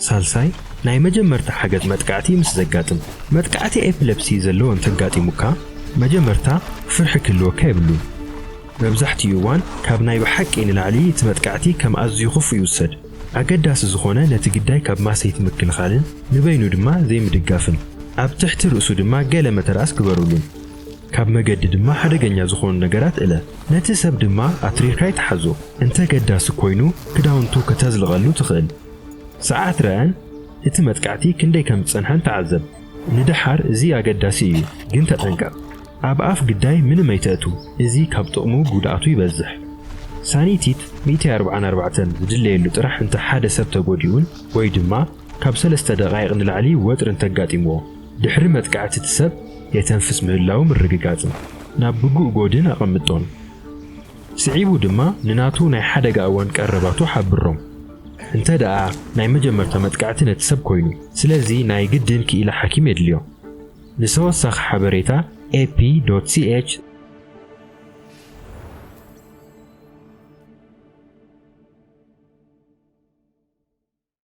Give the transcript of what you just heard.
ሳልሳይ፣ ናይ መጀመርታ ሓገዝ መጥቃዕቲ ምስ ዘጋጥም። መጥቃዕቲ ኤፒለፕሲ ዘለዎ እንተጋጢሙካ፣ መጀመርታ ፍርሒ ክህልወካ የብሉን። መብዛሕትኡ እዋን ካብ ናይ ብሓቂ ንላዕሊ እቲ መጥቃዕቲ ከም ኣዝዩ ክፉእ ይውሰድ። ኣገዳሲ ዝኾነ ነቲ ግዳይ ካብ ማሰይቲ ምክልኻልን ንበይኑ ድማ ዘይምድጋፍን። ኣብ ትሕቲ ርእሱ ድማ ገለ መተርኣስ ግበሩሉን። ካብ መገዲ ድማ ሓደገኛ ዝኾኑ ነገራት እለ። ነቲ ሰብ ድማ ኣትሪርካ ይትሓዞ። እንተ ገዳሲ ኮይኑ ክዳውንቱ ከተዝልቐሉ ትኽእል። ሰዓት ረኣን እቲ መጥቃዕቲ ክንደይ ከም ዝጸንሐን ተዓዘብ። ንደሓር እዚ ኣገዳሲ እዩ፣ ግን ተጠንቀቕ። ኣብ ኣፍ ግዳይ ምንም ኣይተእቱ፣ እዚ ካብ ጥቕሙ ጉድኣቱ ይበዝሕ። ሳኒቲት ሚእቲ ኣርባዓን ኣርባዕተን ዝድለየሉ ጥራሕ እንተ ሓደ ሰብ ተጎዲኡን ወይ ድማ ካብ ሰለስተ ደቓይቕ ንላዕሊ ወጥሪ እንተጋጢምዎ። ድሕሪ መጥቃዕቲ እቲ ሰብ የተንፍስ ምህላዉ ምርግጋጽን ናብ ብጉእ ጎድን ኣቐምጦን። ስዒቡ ድማ ንናቱ ናይ ሓደጋ እዋን ቀረባቱ ሓብሮም። እንተ ደኣ ናይ መጀመርታ መጥቃዕቲ ነቲ ሰብ ኮይኑ፣ ስለዚ ናይ ግድን ክኢላ ሓኪም የድልዮ። ንተወሳኺ ሓበሬታ ኤፒ ዶት ሲ ኤች